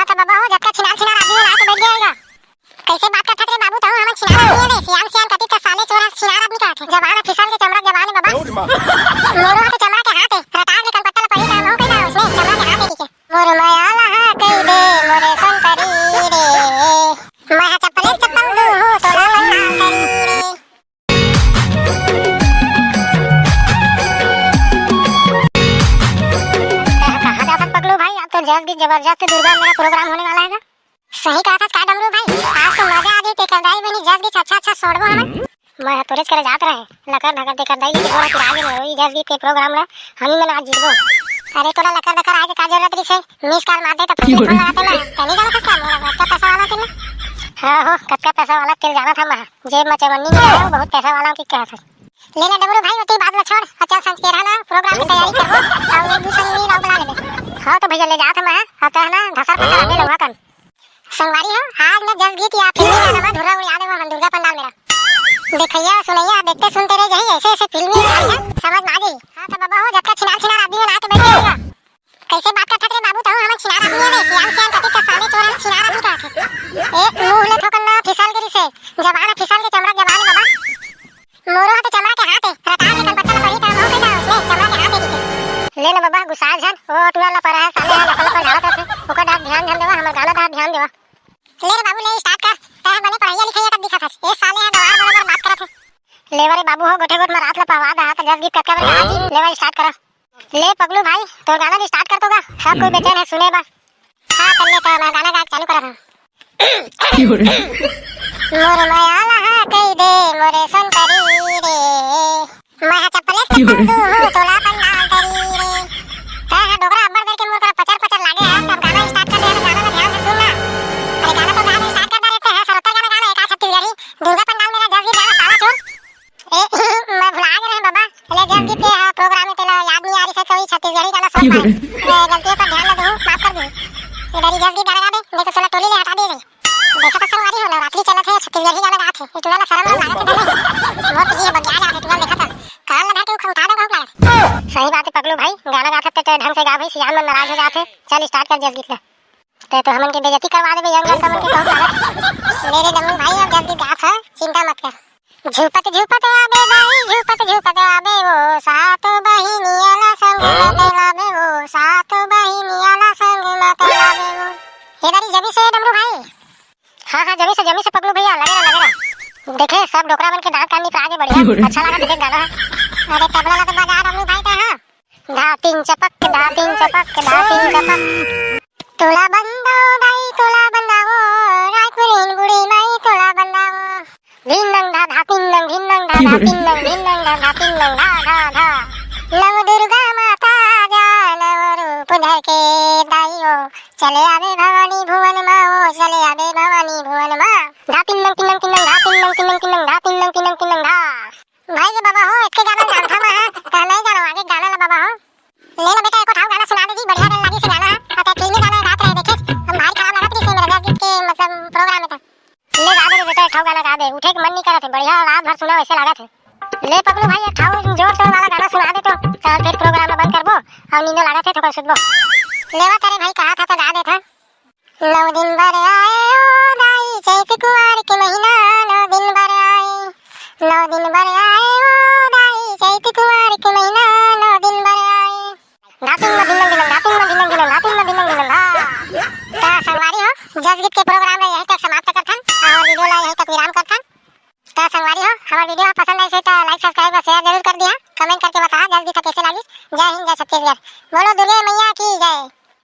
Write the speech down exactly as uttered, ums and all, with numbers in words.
हाँ त बबा हो, जतका छिनार छिनार आदमी मन आके बइठ गे हे गा। कइसे बात करथस रे बाबू, तहूँ हमन छिनार आदमी हन रे, सियान सियान कथस त साले चोर हस, छिनार आदमी कहत हे। जबान ह फिसल के चमड़ा जबान हे बबा। मोरो ह तो चमड़ा के हाथ हे, रटार ले कनपट्टा ल पड़ी त हमहूँ कहि दा ओइसने, चमड़ा के हाथ हे कहिके। मोर मया ला हा कहि दे, मोरे संतरी रे। मैं हा चप्पले चप्पल दूहूँ, तोला पंडाल करी रे। कहाँ जाथस पगलू भाई, आज तो जस गीत जबरदस्त दुर्गा मेला प्रोग्राम होने वाला है ना? सही कहा था का डमरू भाई, आज तो मजा आ गई, तेकर दाई बनी जस गीत अच्छा अच्छा सोड़बो हमन। मैं हा तोरेच करे जात रहे, लकर धकर तेकर दाई के बोरा पिरा गे, वही जस गीत के प्रोग्राम ला हम ही मन आज जीतबो। अरे तोला लकर धकर आए के का जरूरत रहिसे, मिस कॉल मार दे त फोन लगाते ना, तनी जाना था मोर कतका पैसा वाला तेल। हाँ हो, कतका पैसा वाला तेल जाना था मैं, जेब में चवन्नी नहीं आया, बहुत पैसा वाला हूँ कि कहा था। ले ना डमरू भाई, ओती बात ला छोड़, अउ चल संझ के रहा ना, प्रोग्राम की तैयारी करबो, अउ एक दू संग मिल अउ बना लेबे। हाँ तो भैया ले जात हूँ मैं, अउ तह ना धसर पसर आबे लउहा कन। संगवारी हो, आज मैं जस गीत या फिल्मी गाना में धुर्रा उड़िया देबो हमन दुर्गा पंडाल मेरा। देखइया सुनइया देखते सुनते रह जाही, ऐसे ऐसे फिल्मी गाना समझ में आ जाही। हाँ तो बाबा हो, जतका छिनार छिनार आदमी मन आके बइठ गे हे। कइसे बात करथस रे बाबू, तहूँ हमन छिनार आदमी हन रे, सियान सियान कथस त साले चोर हस, छिनार आदमी कहत हे। ए, मुँह ले थोकन ना फिसल गिरिसे, जबान फिसल के चमड़ा जबान बाबा। मोरो ह तो चमड़ा के हाथ हे, रटार ले कनपट्टा ल पड़ी त हमहूँ कहि दा ओइसने, चमड़ा के हाथ हे कहिके। ले ना बाबा, गुस्सा झन, ओ टूरा ला पर हे, साले ह लपल लपल झाड़त रथे, ओकर डाहर ध्यान झन देवा, हमर गाना डाहर ध्यान देवा। ले रे बाबू, ले स्टार्ट कर, तैं ह बने पढ़इया लिखइया कस दिखत हस, ए साले ह गवार बरोबर बात करत हे। लेवा रे बाबू हो, गोठे गोठ म रात ल पहवा दहा, त जस गीत कतका बेर गाजी, लेवा स्टार्ट करा। ले पगलू भाई, तोर गाना भी स्टार्ट कर तो गा, सब कोई बेचैन है सुने बर। हाँ, तब ले तो मैं गाना गाए चालू करत हूँ। मोर मया ला हा कहि दे, मोरे संतरी रे। मैं हा चप्पले चप्पल दूहूँ, तोला पंडाल तरी रे। तैं हा डोकरा अब्बड़ देर के मोर करा पचर पचर लागे है, तब गाना स्टार्ट कर दे, तो गाना में ध्यान से सुन ना। अरे गाना तो गाना स्टार्ट कर दे रहते हैं, सरोत्तर गाना गाना है का छत्तीसगढ़ी? दुर्गा पंडाल मेरा जस गीत गाना साला चोर। ए, मैं भुला गे रहें बाबा। ले जस गीत के, हाँ, प्रोग्राम में तेला याद नहीं आ रही से कोई छत्तीसगढ़ी गाना सुन पाए। ए, गलतियों पर ध्यान न दूँ, माफ कर दूँ। इधर ही जस गीत गाना गा दे, नहीं तो तोला टोली ले हटा दिए जाही। देखा तो संगवारी हो, नवरात्रि चलत हे, छत्तीसगढ़ी गाना गात हे। ये टूरा ला शरम ला लागत हे नहीं? मोर तो जी बगिया जात हे, टूरा देखा था। कान लगा के उठा, उठा दे, बहुत लागत हे। सही बात है पगलू भाई, गाना गात हे तो ढंग से गा भाई, सियान मन नाराज हो जात हे। चल स्टार्ट कर जस गीत ला। ते तो हमन के बेइज्जती करवा देबे, young लड़का मन के बहुत सारा। ले रे डमरू भाई, अब जल्दी गात ह, चिंता मत कर। झुपत झुपत आबे दाई, झुपत झुपत आबे वो सात बहिनिया ला संग मत लाबे वो, सात बहिनिया ला संग मत लाबे वो। हे दारी जमी से डमरू भाई। हाँ, हाँ, जमी से, जमी से पगलू भैया, लगे रहा, लगे रहा। देखे, सब डोकरा मन के दांत कान निकला के बढ़िया, अच्छा लगा देख गाना। अरे तबला ला तो बजा डमरू भाई ते, हाँ। धातिन चपक, धातिन चपक, धातिन चपक। तोला बंदाओ दाई, तोला बंदाओ, रायपुरिन बूढ़ी माई, तोला बंदाओ। धिन नंग धा, धातिन नंग, धिन नंग धा, धातिन नंग, धिन नंग धा, धातिन नंग धा, धा, धा। नव दुर्गा माता जा, नव रूप धर के दाई ओ, चले आबे भवानी भुवन मा ओ, चले आबे भवानी भुवन मा। धातिन नंग, तिन नंग, तिन नंग, धातिन नंग, तिन नंग, तिन नंग, धातिन नंग, तिन नंग, तिन नंग, धा। भाई रे बाबा हो, एतके गाना जानथंव मैं, त नहीं जानो आगे गाना ला बाबा हो। ले ना बेटा, एको ठाव गाना सुना दे जी, बढ़िया गाना लागिस गाना, अते फिल्मी गाना गात रहे देखेस, हम भारी खराब लागत रहिस हे मेरा जस गीत के मतलब प्रोग्राम में त। ले गा दे रे बेटा, एक ठाव गाना गा दे, उठे के मन नहीं करत हे, बढ़िया रात भर सुना वैसे लागत हे। ले पगलू भाई, एक ठाव जोर शोर वाला गाना सुना दे तो, त फिर प्रोग्राम ला बंद करबो, अउ नींदो लागत हे, थोकन सुतबो। लेवा तारे भाई, कहा था तो गा दे था। नौ दिन बर आए ओ दाई, चैत कुआर के महीना, नौ दिन बर आए। नौ दिन बर आए ओ दाई, चैत कुआर के महीना, नौ दिन बर आए। धातिन म धिनंग धिनंग, धातिन म धिनंग धिनंग, धातिन म धिनंग धिनंग, धा। त संगवारी हो, जस गीत के प्रोग्राम ला यहीं तक समाप्त करथन अउ वीडियो ला यहीं तक विराम करथन। त संगवारी हो, हमर वीडियो पसंद आइस हे त like, subscribe अउ share जरूर कर दिहा। Comment करके बताहा जस गीत कैसे लागिस। जय हिंद, जय छत्तीसगढ़। बोलो दुर्गे मैया की जय।